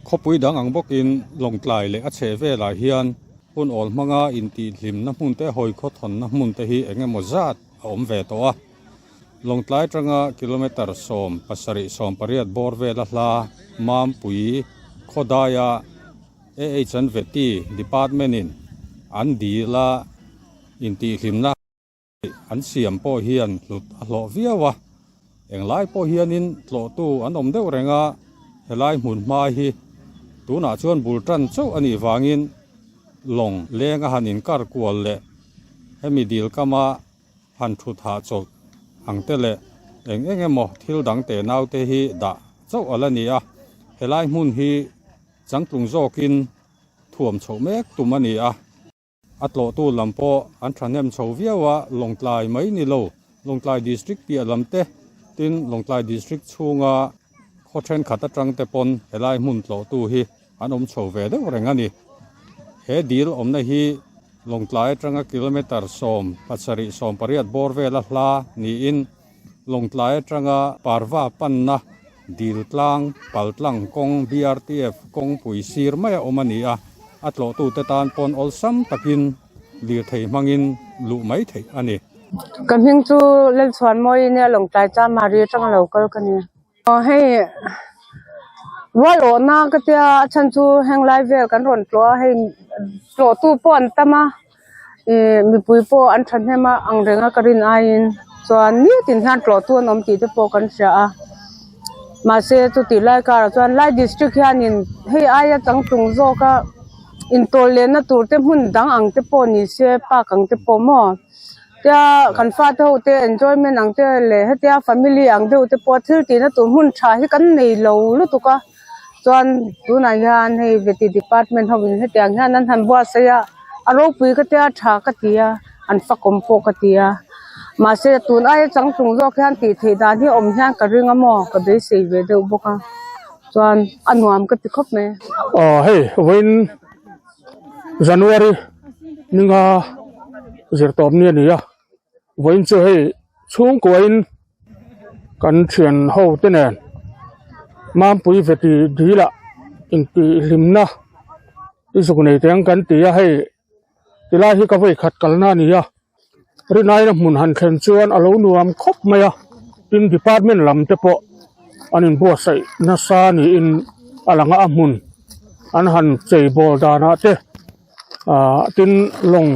Khawpui dang ang bawkin Lawngtlai leh a chheh velah hian hun awl hmanga intihhlimna hmun te, hawi khawthawnna hmun te hi eng emaw zat a awm ve tawh a. Lawngtlai atanga kilometre 70 80 bawr vela hla Mampui khawdaia AH an Vety Department in an dil a intihhlimna an siam pawh hian hlut a hlawh viau a, englai pawh hianin tlawhtu an awm deuh reng a, helai hmun hma hi tunah chuan bul tan chauh a nih vangin lawng leng a han inkar kual leh hemi dil kama han thut hahchawlh ang te leh eng eng emaw thil dang te nau te hi dah chauh a la ni a, helai hmun hi changtlung zawkin thuam chhoh mek tum a ni a. A tlawhtu lam pawh an thahnem chho viau a, Lawngtlai mai ni lo, Lawngtlai District piah lam te, tin Lawngtlai District chhunga khaw thenkhat atang te pawn helai hmun tlawhtu hi an awm chho ve deuh reng a ni. He dil awmna hi Lawngtlai atanga kilometre 70 80 bawr vela hla niin Lawngtlai atanga Parva panna dil tlang paltlang kawng BRTF kawngpui sir maia awm a ni a, a tlawhtute tan pawn awlsam takin lirthei hmangin luh mai theih a ni. Ka hming chu Lalchhuanmawi nia Lawngtlai Chamari atanga lo kal ka ni. Aw hei rual awhna ka tia a chhan chu heng lai vel kan rawn tlawh a hei tlawhtu pawh an tam a ih mipui pawh an thahnem a ang reng a ka rin aiin chuan nitin hian tlawhtu an awm tih te pawh kan hria a mahse chutih lai karah chuan lai district hianin hei aia changtlung zawk a intawl lenna tur te hmun dang ang te pawh ni se park ang te pawh maw. Tia kan fate ho te enjoyment ang te leh hetia family ang deuh te pawh thil tihna tur hmun tha hi kan nei lo lutuk a chuan tunah hian hei vety department ho in hetiang hian an han buatsaih a a ropui ka tia tha ka ti a an fakawm pawh ka ti a mahse tun aia changtlung zawk hian tih theih dan hi awm hian ka ring a maw ka beisei ve deuh bawk a chuan a nuam ka ti khawp mai. Aw hei vawiin January ninga zirtawp ni a ni a vawiin chu hei chhungkuain kan thian ho te nen Mampui veti dil ah intihhlimna i zuk nei teng kan ti a hei tilai hi ka vawikhat kalna a ni a rinai na hmun han thlen chuan a lo nuam khawp mai a tin department lam te pawh an inbuatsaih nasa niin a lang a a hmun an han chei bawl danah te ahh tin lawng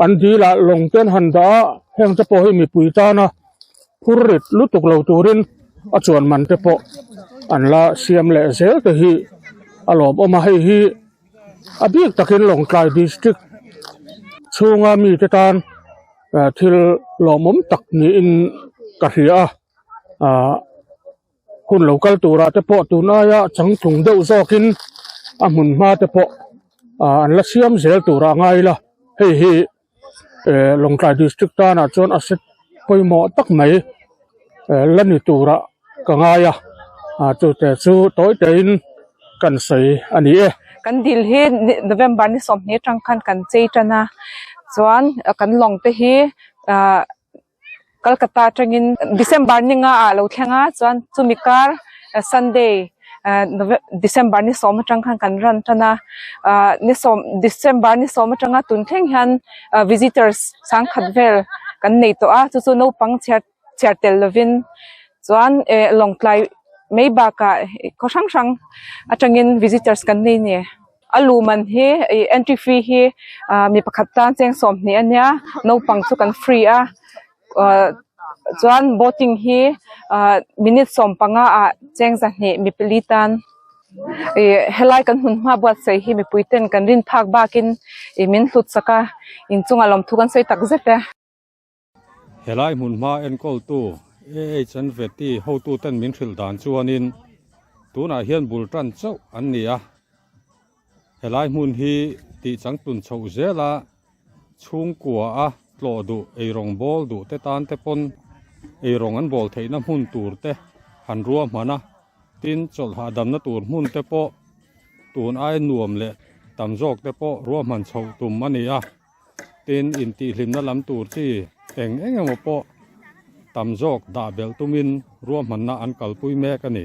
an dil ah lawng te an han dah a heng te pawh hi mipui tana phur rit lutuk lo turin a chuan man te pawh an la siam leh zel te hi a lawmawm a hei hi. A bik takin Lawngtlai District chhunga mite tan thil lawmawm tak niin ka hria a, ahh hun lo kal turah te pawh tun aia changtlung deuh zawkin a hmun hma te pawh ah an la siam zel turah a ngai ila hei hi eh Lawngtlai District tanah chuan a set pawimawh tak mai eh la ni turah ka ngai a ah chute chu tawi tein kan sawi a ni e. Kan dil hi November ni 20 atang khan kan chei tan a chuan kan lawng te hi ah Kolkata atangin December ni nga ah lo thleng a chuan chumi kar Sunday December ni 10 atang khan kan run tan a ah ni sawm December ni 10 atanga tun thleng hian visitors sangkhat vel kan nei tawh a chu chu naupang chhiar chhiar tel lovin chuan eh Lawngtlai mai bakah khaw hrang hrang atangin visitors kan nei a ni. A lu man hi ih entry fee hi ah mi pakhat tan cheng 20 a nia naupang chu kan free a ah chuan boating hi ah minute 15 ah cheng 2 mi pali tan ih helai kan hmun hma buatsaih hi mipui ten kan rin phak bakin ih min hlut sak a inchungah lawmthu kan sawi tak zet e. Helai hmun hma enkawltu AH an Vety hotuten min hrilh dan chuanin tunah hian bul tan chauh an ni a. Helai hmun hi tih changtlun chhoh zela chhungkua a tlawh duh eirawng bawl duh te tan te pawn eirawng an bawl theihna hmun tur te han ruahman a, tin chawlh hahdamna tur hmun te pawh tun ai nuam leh tam zawk te pawh ruahman chhoh tum a ni a. Tin, intihhlimna lam tur chi eng eng emaw pawh tam zawk dah belh tumin ruahmanna an kalpui mek a ni.